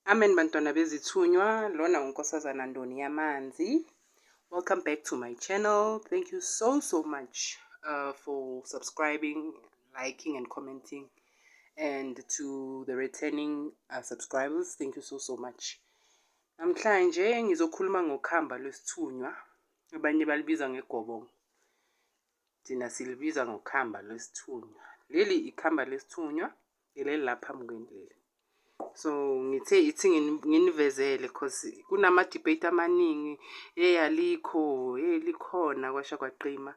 Amen bantwana bezithunywa, lona uNkosazana Ndoni Yamanzi. Welcome back to my channel. Thank you so so much for subscribing, liking and commenting. And to the returning subscribers, thank you so so much. Namhlanje ngizokhuluma ngokhamba lwesithunywa, abanye balibiza ngegobongo. Thina silibiza ngokhamba lwesithunywa. Leli ikhamba lesithunywa, leli la phambi kwenu leli. So ngithe ithi nginivezele cause kunama-debate amaningi, hey alikho, hey likhona kwasha kwaqima.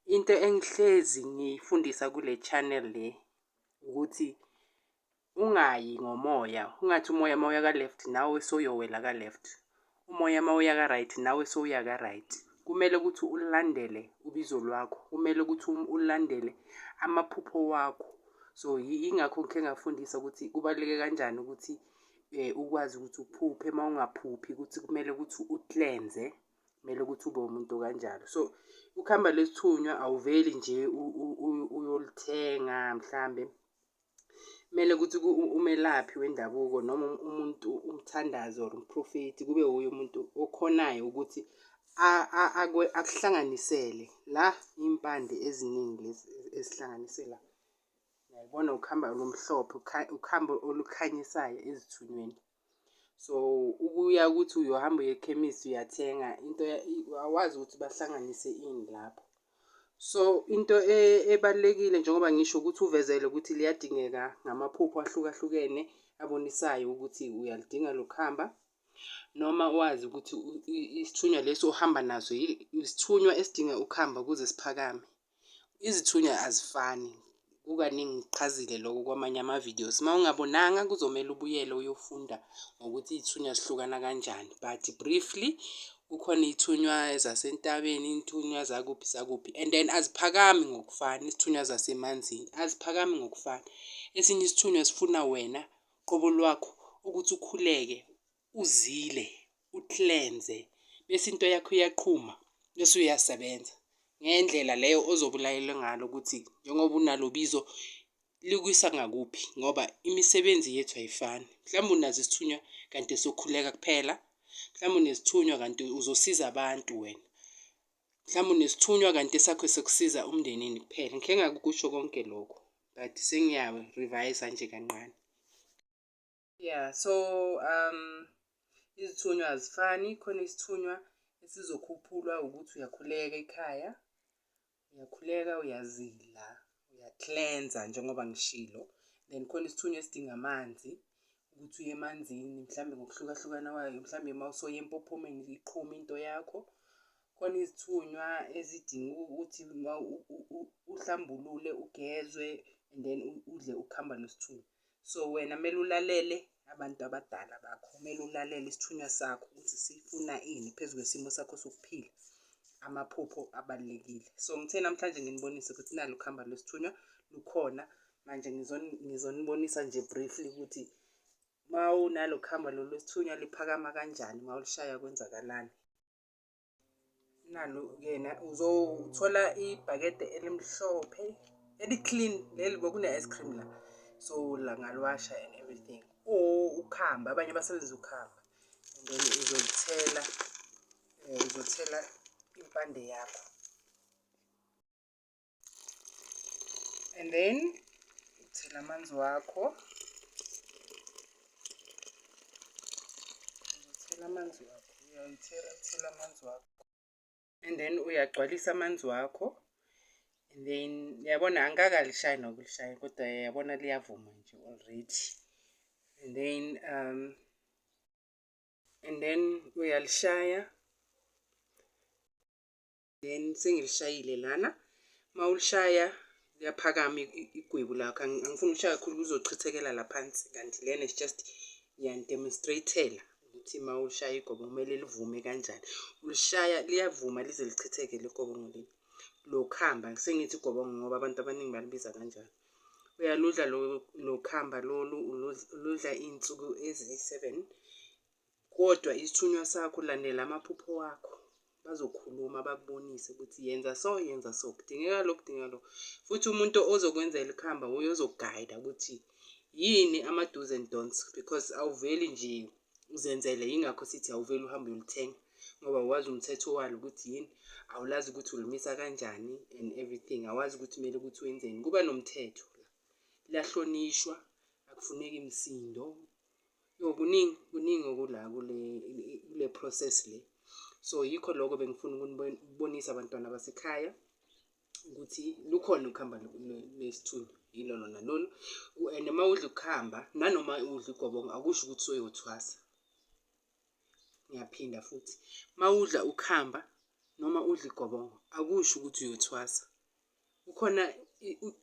Into engihlezi ngiyifundisa kule channel le ukuthi ungayi ngomoya, ungathi umoya mawuya ka-left nawe sewuyowela ka-left, umoya mawuya ka-right nawe sewuya ka-right. Kumele ukuthi ulandele ubizo lwakho, kumele ukuthi ulandele amaphupho wakho. So yingakho ngikhe ngafundisa ukuthi kubaluleke kanjani ukuthi ukwazi ukuthi uphuphe, uma ungaphuphi ukuthi kumele ukuthi u-cleanse, kumele ukuthi ube umuntu okanjalo. So ukhamba lwesithunywa awuveli nje uyolithenga mhlambe. Kumele ukuthi umelaphi wendabuko noma umuntu umthandazi or umprofethi kube wuye umuntu okhonayo ukuthi akuhlanganisele la iy'mpande eziningi lezi ezihlanganise la. Uyayibona ukuhamba olumhlophe, ukuhamba olukhanyisayo ezithunyweni. So ukuya ukuthi uyohamba uye ekhemisi uyathenga into awazi ukuthi bahlanganise ini lapho. So into ebalulekile njengoba ngisho ukuthi uvezele ukuthi liyadingeka ngamaphupho ahlukahlukene abonisayo ukuthi uyalidinga lokuhamba noma wazi ukuthi isithunywa lesi ohamba naso isithunywa esidinga ukuhamba ukuze siphakame. Izithunywa azifani, kukaningi ngichazile lokho kwamanye ama-videos. Uma ungabonanga kuzomele ubuyele uyofunda ngokuthi iy'thunywa zihlukana kanjani. But briefly, kukhona iy'thunywa zasentabeni, iy'thunywa zakuphi zakuphi and then aziphakami ngokufana, izithunywa zasemanzini aziphakami ngokufana. Esinye isithunywa sifuna wena qobo lwakho ukuthi ukhuleke, uzile, u-cleanse bese into yakho iyaqhuma bese uyasebenza ngendlela leyo ozobe ulayelwe ngalo ukuthi njengoba unalo bizo likuyisa ngakuphi ngoba imisebenzi yethu ayifani. Mhlawumbe unazo isithunywa kanti sokhuleka kuphela, mhlawumbe unesithunywa kanti uzosiza abantu wena, mhlawumbe unesithunywa kanti esakho sokusiza umndenini kuphela. Ngikhe ngakusho konke lokho but sengiya-revise-a nje kancane. Yeah, so izithunywa azifani, khona isithunywa esizokhuphulwa ukuthi uyakhuleka ekhaya, uyakhuleka, uyazila, uya-cleanse-a njengoba ngishilo. Then khona isithunywa esidinga amanzi, ukuthi uye emanzini mhlambe ngokuhlukahlukana kwayo, mhlambe uma usoya empophomeni iqhume into yakho. Khona izithunywa ezidinga ukuthi uhlambulule ugezwe and then udle ukuhamba nesithunywa. So wena kumele ulalele abantu abadala bakho, kumele ulalele isithunywa sakho ukuthi sifuna ini phezu kwesimo sakho sokuphila. Amaphupho abalulekile. So ngithe namhlanje nginibonise ukuthi nalu ukuhamba lwesithunywa lukhona. Manje ngizonibonisa nje briefly ukuthi uma unalo kuhamba lolu lwesithunywa liphakama kanjani, uma ulishaya kwenzakalani. Nalo yena uzothola ibhakede elimhlophe eli-clean leli bekune-ice cream la, so la ngaliwasha and everything or ukhamba, abanye basebenzisa ukhamba and then uzolithela uzothela impande yakho and then uthela amanzi wakho, uzothela amanzi wakho, uyayithela uthela amanzi wakho and then uyagcwalisa amanzi wakho and then yabona angikakalishayi nokulishaya kodwa yabona liyavuma nje already and then and then uyalishaya. Then sengilishayile lana, uma ulishaya liyaphakama igwebu lakho. Angifuni ukushaya kakhulu kuzochithekela la phansi, kanti lena is just ngiyani-demonstrate-ela ukuthi uma ulishaya igobongo kumele livume kanjani. Ulishaya liyavuma lize lichitheke le gobongo leli. Lo khamba, sengithi igobongo ngoba abantu abaningi balibiza kanjalo. Uyaludla lo khamba lolu, uludla iy'nsuku eziyi-seven. Kodwa isithunywa sakho landela amaphupho wakho, bazokhuluma bakubonise ukuthi yenza so, yenza so, kudingeka lokhu, kudingeka lokhu. Futhi umuntu ozokwenzela ikhamba wuye ozokugayida ukuthi Yini ama-dos and don'ts? Because awuveli nje uzenzele, yingakho sithi awuveli uhambe uyolithenga ngoba awazi umthetho walo ukuthi yini, awulazi ukuthi ulimisa kanjani and everything, awazi ukuthi kumele ukuthi wenzeni. Kuba nomthetho la, liyahlonishwa, akufuneki msindo. Yo, kuningi kuningi okula kule process le. So yikho lokho bengifuna ukunibonisa, bantwana basekhaya, ukuthi lukhona ukuhamba lesithunywa, yilo lona lolu. And uma udla ukuhamba nanoma udla igobongo, akusho ukuthi uyothwasa. Ngiyaphinda futhi, uma udla ukuhamba noma udla igobongo, akusho ukuthi uyothwasa. Kukhona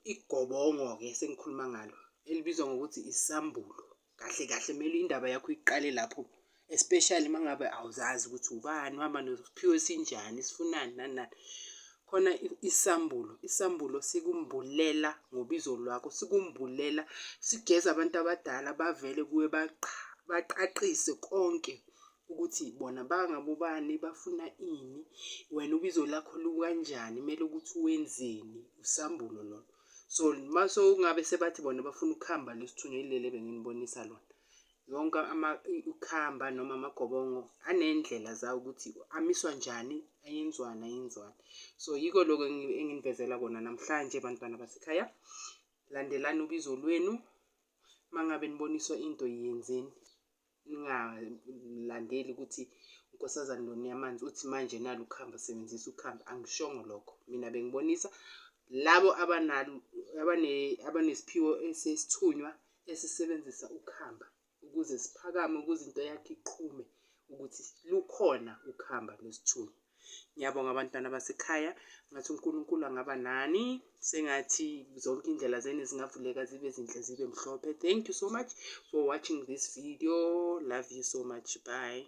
igobongo-ke sengikhuluma ngalo elibizwa ngokuthi isambulo. Kahle kahle kumele indaba yakho iqale lapho, especially uma ngabe awuzazi ukuthi ubani, uhamba nesiphiwo esinjani, sifunani, nani nani. Khona isambulo, isambulo sikumbulela ngobizo lwakho, sikumbulela, sigeza abantu abadala bavele kuwe, baqaqise konke ukuthi bona bangabobani, bafuna ini, wena ubizo lakho lukanjani, kumele ukuthi wenzeni, usambulo lolo. So mase ungabe sebathi bona bafuna ukuhamba lesithunywa, yileli ebenginibonisa lona. Yonke ukuhamba noma amagobongo anendlela zawo ukuthi amiswa njani, ayenziwani, ayenziwani. So yiko lokho enginivezela kona namhlanje, bantwana basekhaya. Landelani ubizo lwenu. Uma ngabe niboniswa into, yenzeni, ningalandeli ukuthi uNkosazane Loni Yamanzi uthi manje nalo ukuhamba, sebenzisa ukuhamba. Angishongo lokho mina, bengibonisa labo abanalo abanesiphiwo esesithunywa esisebenzisa ukuhamba ukuze siphakame, ukuze into yakho iqhume, ukuthi lukhona ukuhamba lwesithunywa. Ngiyabonga, bantwana basekhaya. Ngathi uNkulunkulu angaba nani, sengathi zonke indlela zenu zingavuleka, zibe zinhle, zibe mhlophe. Thank you so much for watching this video. Love you so much. Bye.